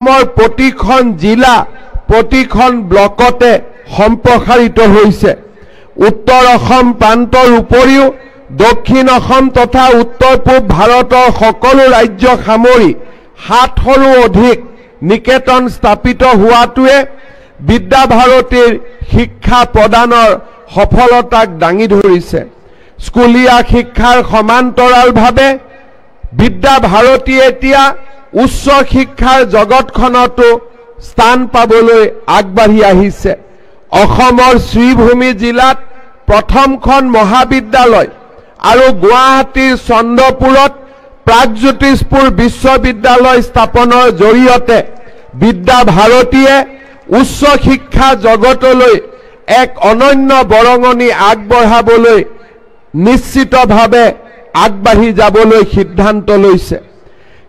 অসমৰ প্ৰতিখন জিলা, প্ৰতিখন ব্লকতে সম্প্ৰসাৰিত হৈছে। উত্তৰ অসম প্ৰান্তৰ উপৰিও দক্ষিণ অসম তথা উত্তৰ পূব ভাৰতৰ সকলো ৰাজ্য সামৰি 700ৰো অধিক নিকেতন স্থাপিত হোৱাটোৱে বিদ্যা ভাৰতীৰ শিক্ষা প্ৰদানৰ সফলতাক দাঙি ধৰিছে। স্কুলীয়া শিক্ষাৰ সমান্তৰালভাৱে বিদ্যা ভাৰতীয়ে এতিয়া উচ্চ শিক্ষাৰ জগতখনতো স্থান পাবলৈ আগবাঢ়ি আহিছে। অসমৰ শ্ৰীভূমি জিলাত প্ৰথমখন মহাবিদ্যালয় আৰু গুৱাহাটীৰ চন্দ্ৰপুৰত প্ৰাগজ্যোতিষপুৰ বিশ্ববিদ্যালয় স্থাপনৰ জৰিয়তে বিদ্যা ভাৰতীয়ে উচ্চ শিক্ষা জগতলৈ এক অনন্য বৰঙণি আগবঢ়াবলৈ নিশ্চিতভাৱে আগবাঢ়ি যাবলৈ সিদ্ধান্ত লৈছে।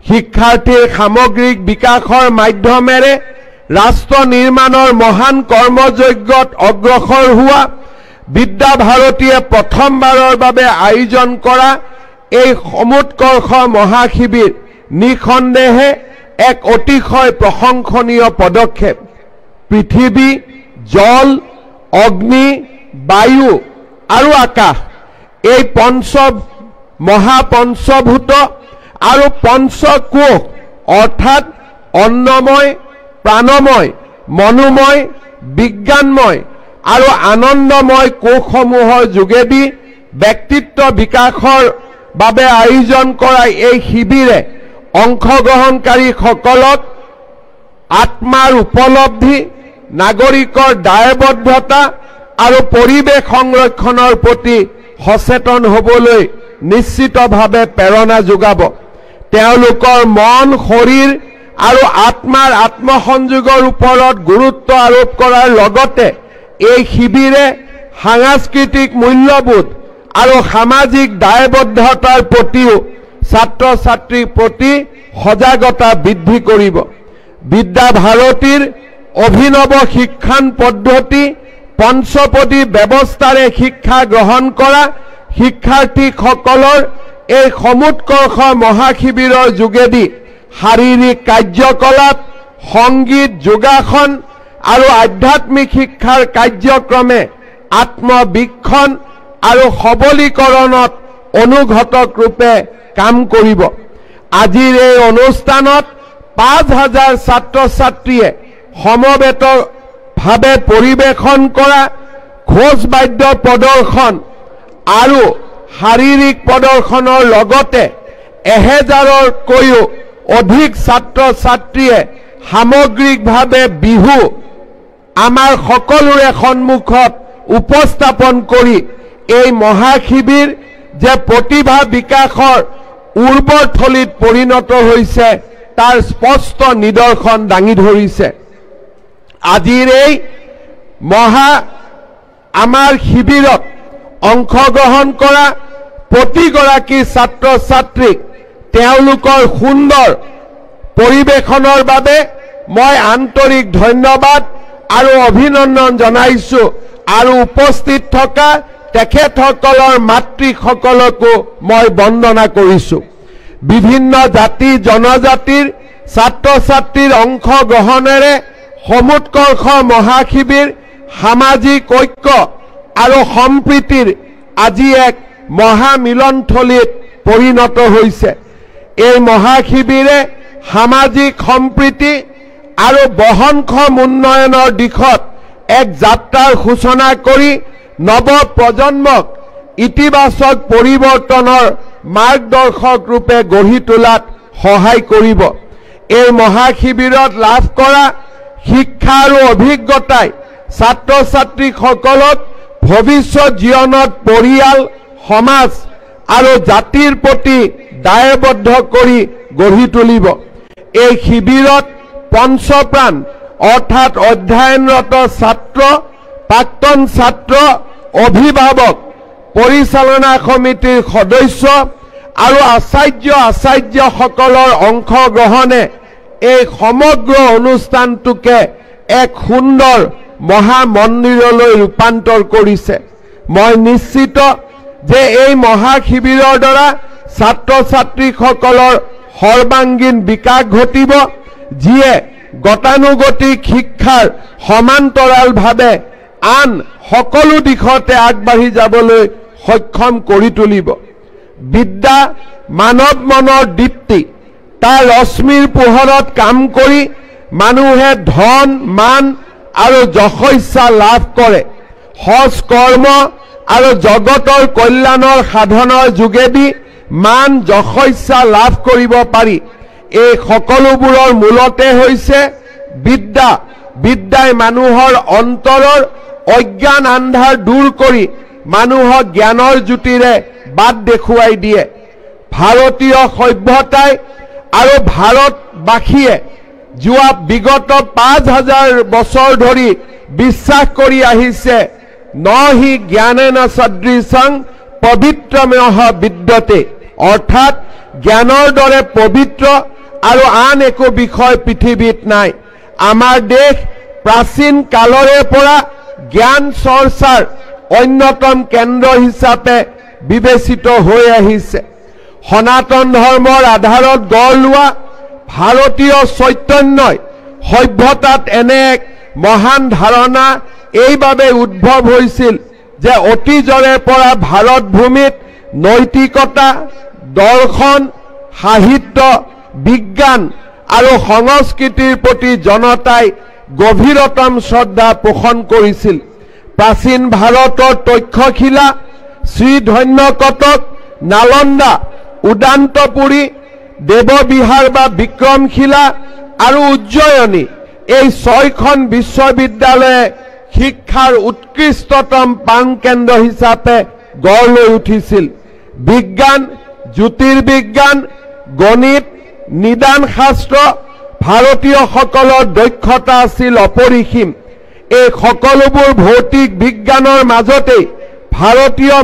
শিক্ষাৰ্থীৰ সামগ্ৰিক বিকাশৰ মাধ্যমেৰে ৰাষ্ট্ৰ নিৰ্মাণৰ মহান কৰ্মযজ্ঞত অগ্ৰসৰ হোৱা বিদ্যা ভাৰতীয়ে প্ৰথমবাৰৰ বাবে আয়োজন কৰা এই সমুৎকৰ্ষ মহাশিবিৰ নিঃসন্দেহে এক অতিশয় প্ৰশংসনীয় পদক্ষেপ। পৃথিৱী, জল, অগ্নি, বায়ু আৰু আকাশ, এই পঞ্চ মহাপঞ্চভূত আৰু পঞ্চকোষ, অৰ্থাৎ অন্নময়, প্ৰাণময়, মনোময়, বিজ্ঞানময় আৰু আনন্দময় কোষসমূহৰ যোগেদি ব্যক্তিত্ব বিকাশৰ বাবে আয়োজন কৰা এই শিবিৰে অংশগ্ৰহণকাৰীসকলক আত্মাৰ উপলব্ধি, নাগৰিকৰ দায়বদ্ধতা আৰু পৰিৱেশ সংৰক্ষণৰ প্ৰতি সচেতন হ'বলৈ নিশ্চিতভাৱে প্ৰেৰণা যোগাব। তেওঁলোকৰ মন, শৰীৰ আৰু আত্মাৰ আত্মসংযোগৰ ওপৰত গুৰুত্ব আৰোপ কৰাৰ লগতে এই শিবিৰে সাংস্কৃতিক মূল্যবোধ আৰু সামাজিক দায়বদ্ধতাৰ প্ৰতিও ছাত্ৰ ছাত্ৰীৰ প্ৰতি সজাগতা বৃদ্ধি কৰিব। বিদ্যা ভাৰতীৰ অভিনৱ শিক্ষণ পদ্ধতি, পঞ্চপদী ব্যৱস্থাৰে শিক্ষা গ্ৰহণ কৰা শিক্ষাৰ্থীসকলৰ এই সমুৎকৰ্ষ মহাশিবিৰৰ যোগেদি শাৰীৰিক কাৰ্যকলাপ, সংগীত, যোগাসন আৰু আধ্যাত্মিক শিক্ষাৰ কাৰ্যক্ৰমে আত্মবীক্ষণ আৰু সবলীকৰণত অনুঘটক ৰূপে কাম কৰিব। আজিৰ এই অনুষ্ঠানত 5000 ছাত্ৰ ছাত্ৰীয়ে সমবেতভাৱে পৰিৱেশন কৰা ঘোষ বাদ্য প্ৰদৰ্শন আৰু শাৰীৰিক প্ৰদৰ্শনৰ লগতে 1000তকৈও অধিক ছাত্ৰ ছাত্ৰীয়ে সামগ্ৰিকভাৱে বিহু আমাৰ সকলোৰে সন্মুখত উপস্থাপন কৰি এই মহাশিবিৰ যে প্ৰতিভা বিকাশৰ উৰ্বৰ থলীত পৰিণত হৈছে, তাৰ স্পষ্ট নিদৰ্শন দাঙি ধৰিছে। আজিৰ এই মহা আমাৰ শিবিৰত অংশগ্ৰহণ কৰা প্ৰতিগৰাকী ছাত্ৰ ছাত্ৰীক তেওঁলোকৰ সুন্দৰ পৰিৱেশনৰ বাবে মই আন্তৰিক ধন্যবাদ আৰু অভিনন্দন জনাইছোঁ আৰু উপস্থিত থকা তেখেতসকলৰ মাতৃসকলকো মই বন্দনা কৰিছোঁ। বিভিন্ন জাতি জনজাতিৰ ছাত্ৰ ছাত্ৰীৰ অংশগ্ৰহণেৰে সমুৎকৰ্ষ মহাশিবিৰ সামাজিক ঐক্য আৰু সম্প্ৰীতিৰ আজি এক মহামিলনথলীত পৰিণত হৈছে। এই মহাশিবিৰে সামাজিক সম্প্ৰীতি আৰু বহনক্ষম উন্নয়নৰ দিশত এক যাত্ৰাৰ সূচনা কৰি নৱ প্ৰজন্মক ইতিবাচক পৰিৱৰ্তনৰ মাৰ্গদৰ্শক ৰূপে গঢ়ি তোলাত সহায় কৰিব। এই মহাশিবিৰত লাভ কৰা শিক্ষা আৰু অভিজ্ঞতাই ছাত্ৰ ছাত্ৰীসকলক ভৱিষ্যত জীৱনত পৰিয়াল, সমাজ আৰু জাতিৰ প্ৰতি দায়বদ্ধ কৰি গঢ়ি তুলিব। এই শিবিৰত পঞ্চপ্ৰাণ, অৰ্থাৎ অধ্যয়নৰত ছাত্ৰ, প্ৰাক্তন ছাত্ৰ, অভিভাৱক, পৰিচালনা সমিতিৰ সদস্য আৰু আচাৰ্য আচাৰ্যসকলৰ অংশগ্ৰহণে এই সমগ্ৰ অনুষ্ঠানটোকে এক সুন্দৰ মহামন্দিৰলৈ ৰূপান্তৰ কৰিছে। মই নিশ্চিত যে এই মহাশিবিৰৰ দ্বাৰা ছাত্ৰ ছাত্ৰীসকলৰ সৰ্বাংগীন বিকাশ ঘটিব, যিয়ে গতানুগতিক শিক্ষাৰ সমান্তৰালভাৱে আন সকলো দিশতে আগবাঢ়ি যাবলৈ সক্ষম কৰি তুলিব। বিদ্যা মানৱ মনৰ দীপ্তি। তাৰ ৰশ্মিৰ পোহৰত কাম কৰি মানুহে ধন, মান আৰু যশস্যা লাভ কৰে। সজ কৰ্ম আৰু জগতৰ কল্যাণৰ সাধনৰ যোগেদি মান, যশস্যা লাভ কৰিব পাৰি। এই সকলোবোৰৰ মূলতে হৈছে বিদ্যা। বিদ্যাই মানুহৰ অন্তৰৰ অজ্ঞান আন্ধাৰ দূৰ কৰি মানুহক জ্ঞানৰ জ্যোতিৰে বাট দেখুৱাই দিয়ে। ভাৰতীয় সভ্যতাই আৰু ভাৰতবাসীয়ে যোৱা বিগত 5000 বছৰ ধৰি বিশ্বাস কৰি আহিছে, ন হি জ্ঞানেন সদৃশং পবিত্ৰময়ঃ বিদ্যতে, অৰ্থাৎ জ্ঞানৰ দৰে পবিত্ৰ আৰু আন একো বিষয় পৃথিৱীত নাই। আমাৰ দেশ প্ৰাচীন কালৰে পৰা জ্ঞান চৰ্চাৰ অন্যতম কেন্দ্ৰ হিচাপে বিবেচিত হৈ আহিছে। সনাতন ধৰ্মৰ আধাৰত গঢ় লোৱা ভাৰতীয় চৈতন্যই সভ্যতাত এনে এক মহান ধাৰণা এইবাবে উদ্ভৱ হৈছিল যে অতীজৰে পৰা ভাৰত ভূমিত নৈতিকতা, দৰ্শন, সাহিত্য, বিজ্ঞান আৰু সংস্কৃতিৰ প্ৰতি জনতাই গভীৰতম শ্ৰদ্ধা পোষণ কৰিছিল। প্ৰাচীন ভাৰতৰ তক্ষশিলা, শ্ৰীধন্যকটক, নালন্দা, উদান্তপুৰী, দেৱবিহাৰ বা বিক্ৰমশিলা আৰু উজ্জয়িনী এই 6খন বিশ্ববিদ্যালয়ে শিক্ষাৰ উৎকৃষ্টতম প্ৰাণকেন্দ্ৰ হিচাপে গঢ় লৈ উঠিছিল। বিজ্ঞান, জ্যোতিৰ্বিজ্ঞান, গণিত, নিদান শাস্ত্ৰ ভাৰতীয়সকলৰ দক্ষতা আছিল অপৰিসীম। এই সকলোবোৰ ভৌতিক বিজ্ঞানৰ মাজতেই ভাৰতীয়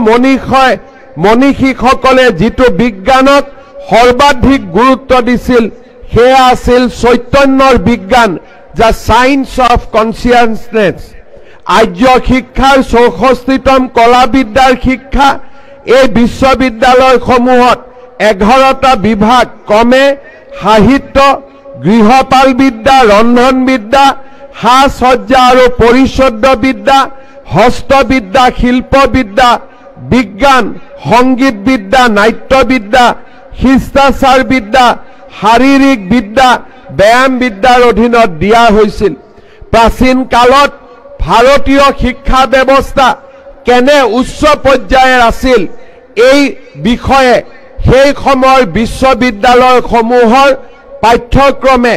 মনীষীসকলে যিটো বিজ্ঞানক সৰ্বাধিক গুৰুত্ব দিছিল সেয়া আছিল চৈতন্যৰ বিজ্ঞান, the science of consciousness. আৰ্য শিক্ষাৰ 64তম কলাবিদ্যাৰ শিক্ষা এই বিশ্ববিদ্যালয়সমূহত 11টা বিভাগ ক্ৰমে সাহিত্য, গৃহপাল বিদ্যা, ৰন্ধনবিদ্যা, সাজসজ্জা আৰু পৰিচ্ছদবিদ্যা, হস্তবিদ্যা, শিল্পবিদ্যা, বিজ্ঞান, সংগীতবিদ্যা, নাট্যবিদ্যা, শিষ্টাচাৰ বিদ্যা, শাৰীৰিক বিদ্যা, ব্যায়াম বিদ্যাৰ অধীনত দিয়া হৈছিল। প্ৰাচীন কালত ভাৰতীয় শিক্ষা ব্যৱস্থা কেনে উচ্চ পৰ্যায়ৰ আছিল এই বিষয়ে সেই সময়ৰ বিশ্ববিদ্যালয়সমূহৰ পাঠ্যক্ৰমে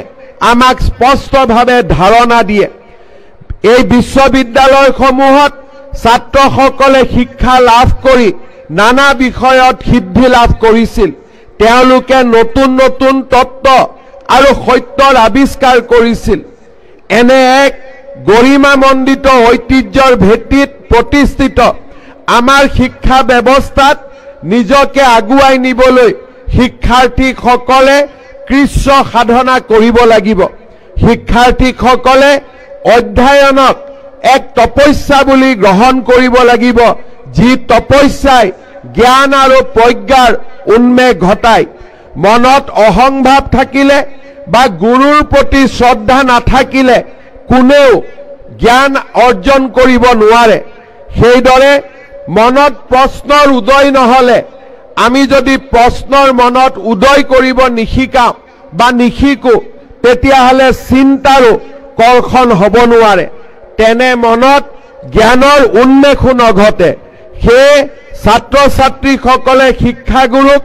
আমাক স্পষ্টভাৱে ধাৰণা দিয়ে। এই বিশ্ববিদ্যালয়সমূহত ছাত্ৰসকলে শিক্ষা লাভ কৰি নানা বিষয়ত সিদ্ধি লাভ কৰিছিল। তেওঁলোকে নতুন নতুন তত্ত্ব আৰু সত্যৰ আৱিষ্কাৰ কৰিছিল। এনে এক গৰিমামণ্ডিত ঐতিহ্যৰ ভেটিত প্ৰতিষ্ঠিত আমাৰ শিক্ষা ব্যৱস্থাত নিজকে আগুৱাই নিবলৈ শিক্ষাৰ্থীসকলে কৃচ্ছ সাধনা কৰিব লাগিব। শিক্ষাৰ্থীসকলে অধ্যয়নক এক তপস্যা বুলি গ্ৰহণ কৰিব লাগিব, যি তপস্যাই জ্ঞান আৰু প্ৰজ্ঞাৰ উন্মেষ ঘটায়। মনত অহংভাৱ থাকিলে বা গুৰুৰ প্ৰতি শ্ৰদ্ধা নাথাকিলে কোনেও জ্ঞান অৰ্জন কৰিব নোৱাৰে। সেইদৰে মনত প্ৰশ্নৰ উদয় নহ'লে, আমি যদি প্ৰশ্নৰ মনত উদয় কৰিব নিশিকাওঁ বা নিশিকো, তেতিয়াহ'লে চিন্তাৰো কৰ্ষণ হ'ব নোৱাৰে। তেনে মনত জ্ঞানৰ উন্মেষো নঘটে। সেয়ে ছাত্ৰ ছাত্ৰীসকলে শিক্ষাগুৰুক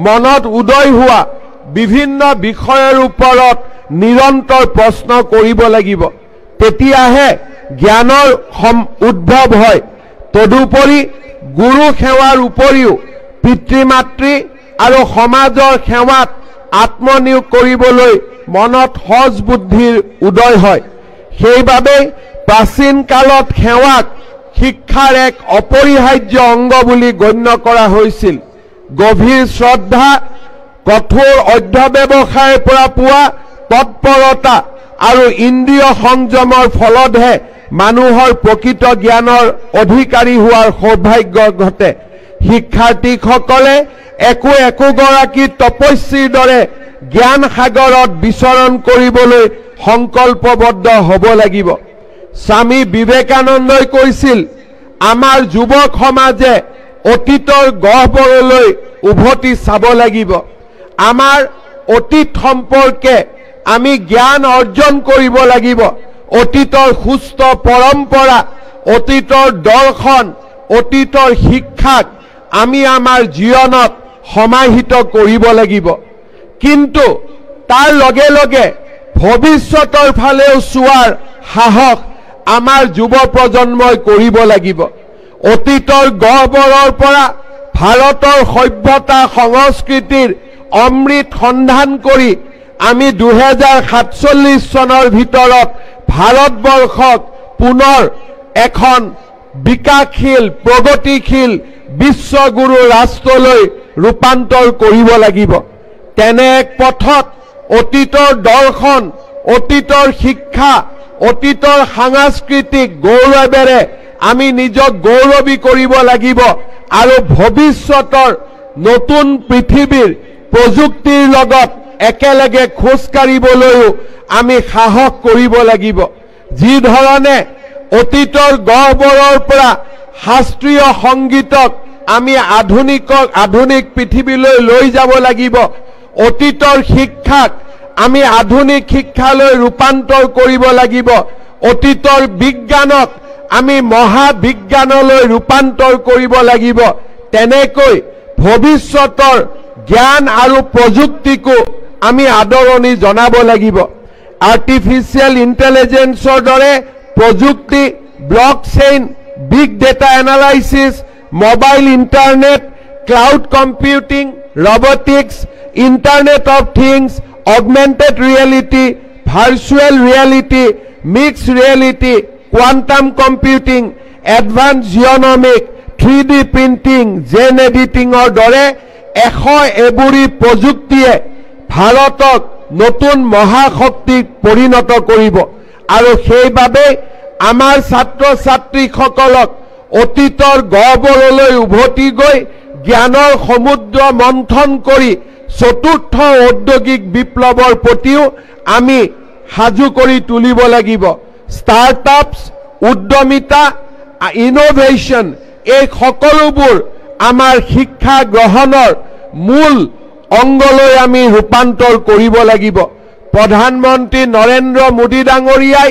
মনত উদয় হোৱা বিভিন্ন বিষয়ৰ ওপৰত নিৰন্তৰ প্ৰশ্ন কৰিব লাগিব, তেতিয়াহে জ্ঞানৰ উদ্ভৱ হয়। তদুপৰি গুৰু সেৱাৰ উপৰিও পিতৃ মাতৃ আৰু সমাজৰ সেৱাত আত্মনিয়োগ কৰিবলৈ মনত সজ বুদ্ধিৰ উদয় হয়। সেইবাবেই প্ৰাচীন কালত সেৱাক শিক্ষাৰ এক অপৰিহাৰ্য অংগ বুলি গণ্য কৰা হৈছিল। গভীৰ শ্ৰদ্ধা, কঠোৰ অধ্যৱসায়ৰ পৰা পোৱা তৎপৰতা আৰু ইন্দ্ৰিয় সংযমৰ ফলতহে মানুহৰ প্ৰকৃত জ্ঞানৰ অধিকাৰী হোৱাৰ সৌভাগ্য ঘটে। শিক্ষাৰ্থীসকলে একো একোগৰাকী তপস্বীৰ দৰে জ্ঞান সাগৰত বিচৰণ কৰিবলৈ সংকল্পবদ্ধ হ'ব লাগিব। স্বামী বিবেকানন্দই কৈছিল, আমাৰ যুৱক সমাজে অতীতৰ গহ্বৰলৈ উভতি চাব লাগিব। আমাৰ অতীত সম্পৰ্কে আমি জ্ঞান অৰ্জন কৰিব লাগিব। অতীতৰ সুস্থ পৰম্পৰা, অতীতৰ দৰ্শন, অতীতৰ শিক্ষাক আমি আমাৰ জীৱনত সমাহিত কৰিব লাগিব। কিন্তু তাৰ লগে লগে ভৱিষ্যতৰ ফালেও চোৱাৰ সাহস আমাৰ যুৱ প্ৰজন্মই কৰিব লাগিব। অতীতৰ গহ্বৰৰ পৰা ভাৰতৰ সভ্যতা সংস্কৃতিৰ অমৃত সন্ধান কৰি আমি 2047 চনৰ ভিতৰত ভাৰতবৰ্ষক পুনৰ এখন বিকাশশীল, প্ৰগতিশীল বিশ্বগুৰু ৰাষ্ট্ৰলৈ ৰূপান্তৰ কৰিব লাগিব। তেনে এক পথত অতীতৰ দৰ্শন, অতীতৰ শিক্ষা, অতীতৰ সাংস্কৃতিক গৌৰৱেৰে আমি নিজক গৌৰৱী কৰিব লাগিব আৰু ভৱিষ্যতৰ নতুন পৃথিৱীৰ প্ৰযুক্তিৰ লগত একেলগে খোজকাঢ়িবলৈও আমি সাহস কৰিব লাগিব। যি ধৰণে অতীতৰ গহ্বৰৰ পৰা শাস্ত্ৰীয় সংগীতক আমি আধুনিক পৃথিৱীলৈ লৈ যাব লাগিব, অতীতৰ শিক্ষাক আমি আধুনিক শিক্ষালৈ ৰূপান্তৰ কৰিব লাগিব, অতীতৰ বিজ্ঞানক আমি মহাবিজ্ঞানলৈ ৰূপান্তৰ কৰিব লাগিব, তেনেকৈ ভৱিষ্যতৰ জ্ঞান আৰু প্ৰযুক্তিকো আমি আদৰণি জনাব লাগিব। আৰ্টিফিচিয়েল ইণ্টেলিজেঞ্চৰ দৰে প্ৰযুক্তি, blockchain, big data analysis, mobile internet, cloud computing, robotics, internet of things, augmented reality, virtual reality, mix reality, quantum computing, advance genomic, 3D printing, gene এডিটিঙৰ দৰে 100 এবুৰি প্ৰযুক্তিয়ে ভাৰতক নতুন মহাশক্তিত পৰিণত কৰিব। আৰু সেইবাবে আমাৰ ছাত্ৰ ছাত্ৰীসকলক অতীতৰ গহ্বৰলৈ উভতি গৈ জ্ঞানৰ সমুদ্ৰ মন্থন কৰি চতুৰ্থ ঔদ্যোগিক বিপ্লৱৰ প্ৰতিও আমি সাজু কৰি তুলিব লাগিব। ষ্টাৰ্টআপছ, উদ্যমিতা, ইন'ভেশ্যন, এই সকলোবোৰ আমাৰ শিক্ষা গ্ৰহণৰ মূল অংগলৈ আমি ৰূপান্তৰ কৰিব লাগিব। প্ৰধানমন্ত্ৰী নৰেন্দ্ৰ মোদী ডাঙৰীয়াই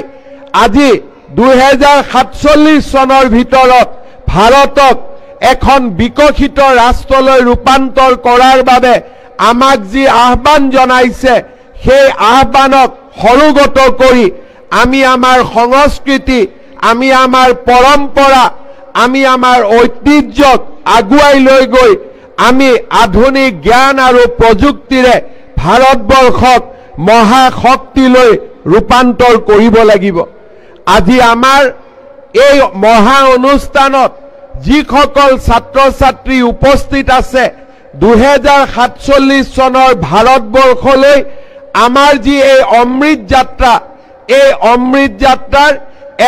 আজি 2047 চনৰ ভিতৰত ভাৰতক এখন বিকশিত ৰাষ্ট্ৰলৈ ৰূপান্তৰ কৰাৰ বাবে আমাক যি আহ্বান জনাইছে, সেই আহ্বানক সৰোগত কৰি আমি আমাৰ সংস্কৃতি, আমি আমাৰ পৰম্পৰা, আমি আমাৰ ঐতিহ্যক আগুৱাই লৈ গৈ আমি আধুনিক জ্ঞান আৰু প্ৰযুক্তিৰে ভাৰতবৰ্ষক মহাশক্তিলৈ ৰূপান্তৰ কৰিব লাগিব। আজি আমাৰ এই মহা অনুষ্ঠানত যিসকল ছাত্ৰ ছাত্ৰী উপস্থিত আছে, 2047 চনৰ ভাৰতবৰ্ষলৈ আমাৰ যি এই অমৃত যাত্ৰা, এই অমৃত যাত্ৰাৰ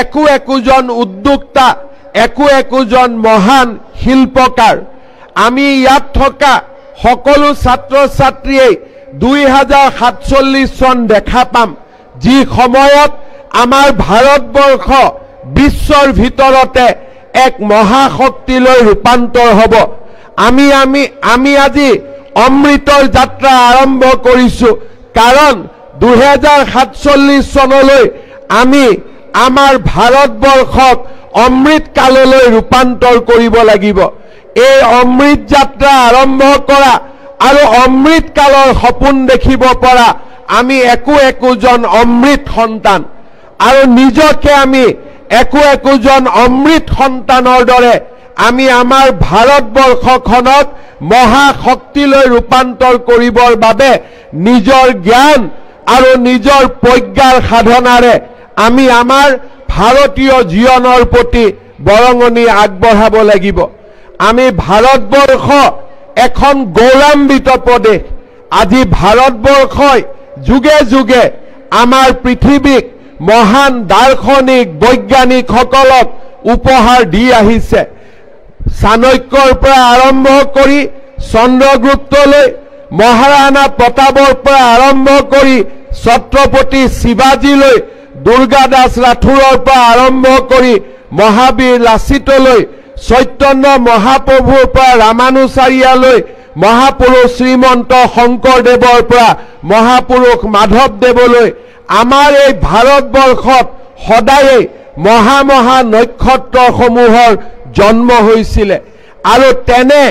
একো একোজন উদ্যোক্তা, একো একোজন মহান শিল্পকাৰ। আমি ইয়াত থকা সকলো ছাত্ৰ ছাত্ৰীয়েই 2047 চন দেখা পাম, যি সময়ত আমাৰ ভাৰতবৰ্ষ বিশ্বৰ ভিতৰতে এক মহাশক্তিলৈ ৰূপান্তৰ হ'ব। আমি আমি আমি আজি অমৃতৰ যাত্ৰা আৰম্ভ কৰিছোঁ, কাৰণ 2047 চনলৈ আমি আমাৰ ভাৰতবৰ্ষক অমৃত কাললৈ ৰূপান্তৰ কৰিব লাগিব। এই অমৃত যাত্ৰা আৰম্ভ কৰা আৰু অমৃত কালৰ সপোন দেখিব পৰা আমি একো একোজন অমৃত সন্তান আৰু নিজকে আমি একো একোজন অমৃত সন্তানৰ দৰে আমি আমাৰ ভাৰতবৰ্ষখনক মহাশক্তিলৈ ৰূপান্তৰ কৰিবৰ বাবে নিজৰ জ্ঞান আৰু নিজৰ প্ৰজ্ঞাৰ সাধনাৰে আমি আমাৰ ভাৰতীয় জীৱনৰ প্ৰতি বৰঙণি আগবঢ়াব লাগিব। আমি ভাৰতবৰ্ষ এখন গৌৰৱান্বিত প্ৰদেশ। আজি ভাৰতবৰ্ষই যুগে যুগে আমাৰ পৃথিৱীক মহান দাৰ্শনিক, বৈজ্ঞানিকসকলক উপহাৰ দি আহিছে। চাণক্যৰ পৰা আৰম্ভ কৰি চন্দ্ৰগুপ্তলৈ, মহাৰাণা প্ৰতাপৰ পৰা আৰম্ভ কৰি ছত্ৰপতি শিৱাজীলৈ, দুৰ্গাদাস ৰাথোৰৰ পৰা আৰম্ভ কৰি মহাবীৰ লাচিতলৈ, চৈতন্য মহাপ্ৰভুৰ পৰা ৰামানুচাৰিয়ালৈ, মহাপুৰুষ শ্ৰীমন্ত শংকৰদেৱৰ পৰা মহাপুৰুষ মাধৱদেৱলৈ, আমাৰ এই ভাৰতবৰ্ষত সদায়েই মহা মহা নক্ষত্ৰসমূহৰ জন্ম হৈছিলে আৰু তেনে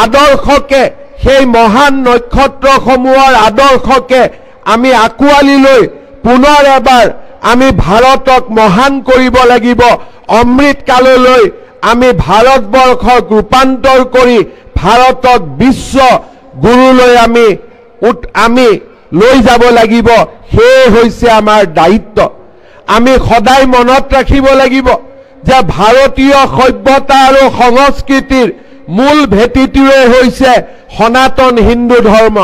আদৰ্শকে, সেই মহান নক্ষত্ৰসমূহৰ আদৰ্শকে আমি আঁকোৱালি লৈ পুনৰ এবাৰ আমি ভাৰতক মহান কৰিব লাগিব। অমৃত কাললৈ আমি ভাৰতবৰ্ষক ৰূপান্তৰ কৰি ভাৰতক বিশ্ব গুৰুলৈ আমি লৈ যাব লাগিব। সেয়ে হৈছে আমাৰ দায়িত্ব। আমি সদায় মনত ৰাখিব লাগিব যে ভাৰতীয় সভ্যতা আৰু সংস্কৃতিৰ মূল ভেটিটোৱে হৈছে সনাতন হিন্দু ধৰ্ম।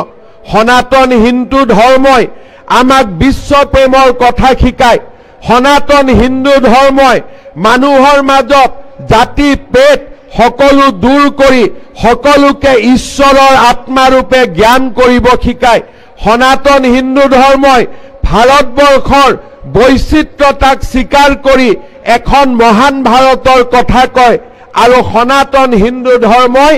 সনাতন হিন্দু ধৰ্মই আমাক বিশ্বপ্ৰেমৰ কথা শিকায়। সনাতন হিন্দু ধৰ্মই মানুহৰ মাজত জাতি পেট সকলো দূৰ কৰি সকলোকে ঈশ্বৰৰ আত্মাৰূপে জ্ঞান কৰিব শিকায়। সনাতন হিন্দু ধৰ্মই ভাৰতবৰ্ষৰ বৈচিত্ৰতাক স্বীকাৰ কৰি এখন মহান ভাৰতৰ কথা কয় আৰু সনাতন হিন্দু ধৰ্মই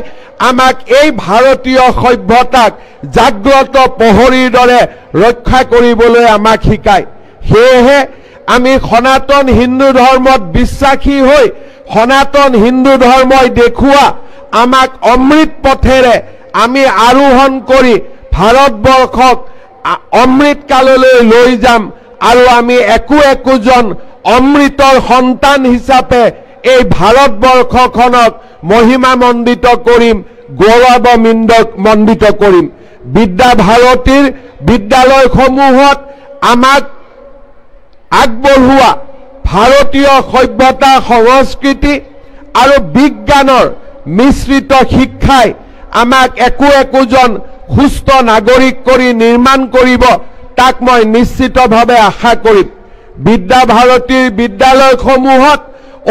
আমাক এই ভাৰতীয় সভ্যতাক জাগ্ৰত প্ৰহৰীৰ দৰে ৰক্ষা কৰিবলৈ আমাক শিকায়। সেয়েহে আমি সনাতন হিন্দু ধৰ্মত বিশ্বাসী হৈ সনাতন হিন্দু ধৰ্মই দেখুওৱা আমাক অমৃত পথেৰে আমি আৰোহণ কৰি ভাৰতবৰ্ষক অমৃত কাললৈ লৈ যাম আৰু আমি একো একোজন অমৃতৰ সন্তান হিচাপে এই ভাৰতবৰ্ষখনক মহিমামণ্ডিত কৰিম, গৌৰৱমণ্ডিত কৰিম। বিদ্যা ভাৰতীৰ বিদ্যালয়সমূহত আমাক আগবঢ়োৱা ভাৰতীয় সভ্যতা, সংস্কৃতি আৰু বিজ্ঞানৰ মিশ্ৰিত শিক্ষাই আমাক একো একোজন সুস্থ নাগৰিক কৰি নিৰ্মাণ কৰিব, তাক মই নিশ্চিতভাৱে আশা কৰিম। বিদ্যা ভাৰতীৰ বিদ্যালয়সমূহত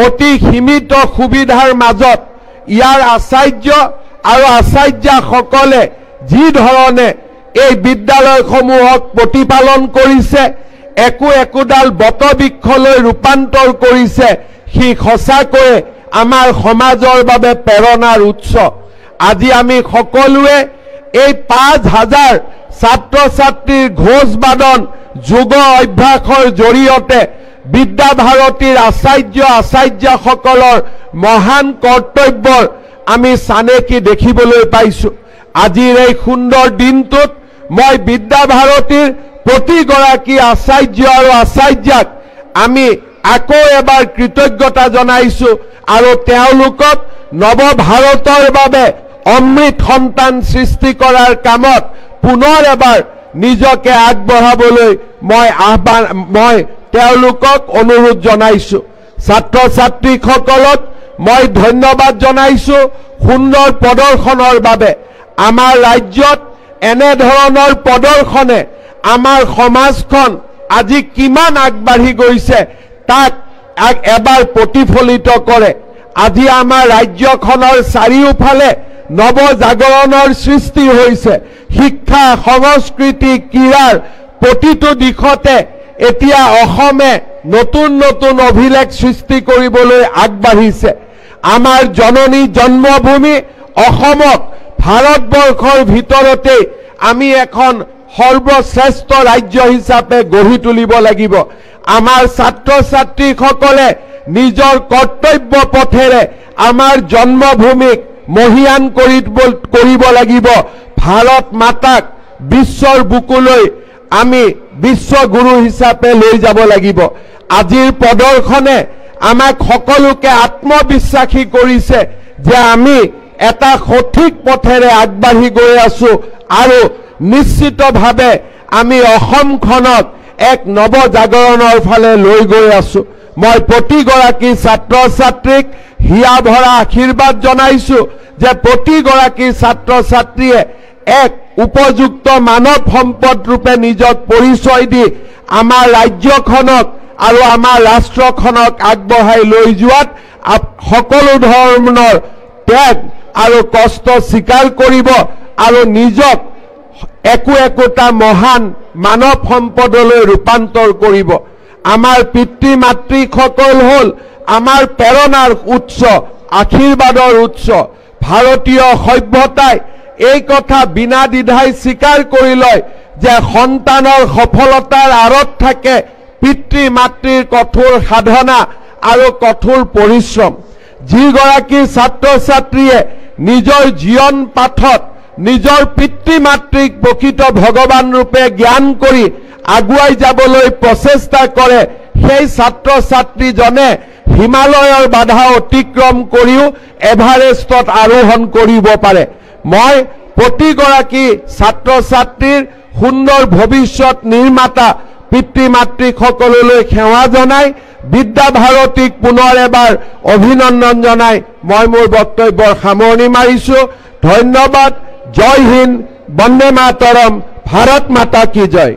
অতি সীমিত সুবিধাৰ মাজত ইয়াৰ আচাৰ্য আৰু আচাৰ্যাসকলে যি ধৰণে এই বিদ্যালয়সমূহক প্ৰতিপালন কৰিছে, একো একোডাল বটবৃক্ষলৈ ৰূপান্তৰ কৰিছে, সি সঁচাকৈয়ে আমাৰ সমাজৰ বাবে প্ৰেৰণাৰ উৎস। আজি আমি সকলোৱে এই 5000 ছাত্ৰ ছাত্ৰীৰ ঘোষ বাদন যোগ অভ্যাসৰ জৰিয়তে বিদ্যা ভাৰতীৰ আচাৰ্য আচাৰ্যাসকলৰ মহান কৰ্তব্যৰ আমি চানেকি দেখিবলৈ পাইছোঁ। আজিৰ এই সুন্দৰ দিনটোত মই বিদ্যা ভাৰতীৰ প্ৰতিগৰাকী আচাৰ্য আৰু আচাৰ্যাক আমি আকৌ এবাৰ কৃতজ্ঞতা জনাইছোঁ আৰু তেওঁলোকক নৱভাৰতৰ বাবে অমৃত সন্তান সৃষ্টি কৰাৰ কামত পুনৰ এবাৰ নিজকে আগবঢ়াবলৈ মই তেওঁলোকক অনুৰোধ জনাইছোঁ। ছাত্ৰ ছাত্ৰীসকলক মই ধন্যবাদ জনাইছোঁ সুন্দৰ প্ৰদৰ্শনৰ বাবে। আমাৰ ৰাজ্যত এনেধৰণৰ প্ৰদৰ্শনে আমাৰ সমাজখন আজি কিমান আগবাঢ়ি গৈছে তাক এবাৰ প্ৰতিফলিত কৰে। আজি আমাৰ ৰাজ্যখনৰ চাৰিওফালে নৱজাগৰণৰ সৃষ্টি হৈছে। শিক্ষা, সংস্কৃতি, ক্ৰীড়াৰ প্ৰতিটো দিশতে এতিয়া অসমে নতুন নতুন অভিলেখ সৃষ্টি কৰিবলৈ আগবাঢ়িছে। আমাৰ জননী জন্মভূমি অসমক ভাৰতবৰ্ষৰ ভিতৰতেই আমি এখন সৰ্বশ্ৰেষ্ঠ ৰাজ্য হিচাপে গঢ়ি তুলিব লাগিব। আমাৰ ছাত্ৰ ছাত্ৰীসকলে নিজৰ কৰ্তব্য পথেৰে আমাৰ জন্মভূমিক মহিয়ান কৰিব লাগিব। ভাৰত মাতাক বিশ্বৰ বুকুলৈ আমি বিশ্বগুৰু হিচাপে লৈ যাব লাগিব। আজিৰ প্ৰদৰ্শনে আমাক সকলোকে আত্মবিশ্বাসী কৰিছে যে আমি এটা সঠিক পথেৰে আগবাঢ়ি গৈ আছো আৰু নিশ্চিতভাৱে আমি অসমখনক এক নৱজাগৰণৰ ফালে লৈ গৈ আছো। মই প্ৰতিগৰাকী ছাত্ৰ ছাত্ৰীক হিয়া ভৰা আশীৰ্বাদ জনাইছো যে প্ৰতিগৰাকী ছাত্ৰ ছাত্ৰীয়ে এক উপযুক্ত মানৱ সম্পদ ৰূপে নিজক পৰিচয় দি আমাৰ ৰাজ্যখনক আৰু আমাৰ ৰাষ্ট্ৰখনক আগবঢ়াই লৈ যোৱাত সকলো ধৰণৰ ত্যাগ আৰু কষ্ট স্বীকাৰ কৰিব আৰু নিজক একো একোটা মহান মানৱ সম্পদলৈ ৰূপান্তৰ কৰিব। আমাৰ পিতৃ মাতৃসকল হ'ল আমাৰ প্ৰেৰণাৰ উৎস, আশীৰ্বাদৰ উৎস। ভাৰতীয় সভ্যতাই এই কথা বিনা দ্বিধাই স্বীকাৰ কৰি লয় যে সন্তানৰ সফলতাৰ আঁৰত থাকে পিতৃ মাতৃৰ কঠোৰ সাধনা আৰু কঠোৰ পৰিশ্ৰম। যিগৰাকী ছাত্ৰ ছাত্ৰীয়ে নিজৰ জীৱন পাথত নিজৰ পিতৃ মাতৃক প্ৰকৃত ভগৱান ৰূপে জ্ঞান কৰি আগুৱাই যাবলৈ প্ৰচেষ্টা কৰে, সেই ছাত্ৰ ছাত্ৰীজনে হিমালয়ৰ বাধা অতিক্ৰম কৰিও এভাৰেষ্টত আৰোহণ কৰিব পাৰে। মই প্ৰতিগৰাকী ছাত্ৰ ছাত্ৰীৰ সুন্দৰ ভৱিষ্যত নিৰ্মাতা পিতৃ মাতৃসকললৈ সেৱা জনাই বিদ্যা ভাৰতীক পুনৰ এবাৰ অভিনন্দন জনাই মই মোৰ বক্তব্যৰ সামৰণি মাৰিছোঁ। ধন্যবাদ। জয় হিন্দ, বন্দে মাতৰম, ভাৰত মাতা কি জয়।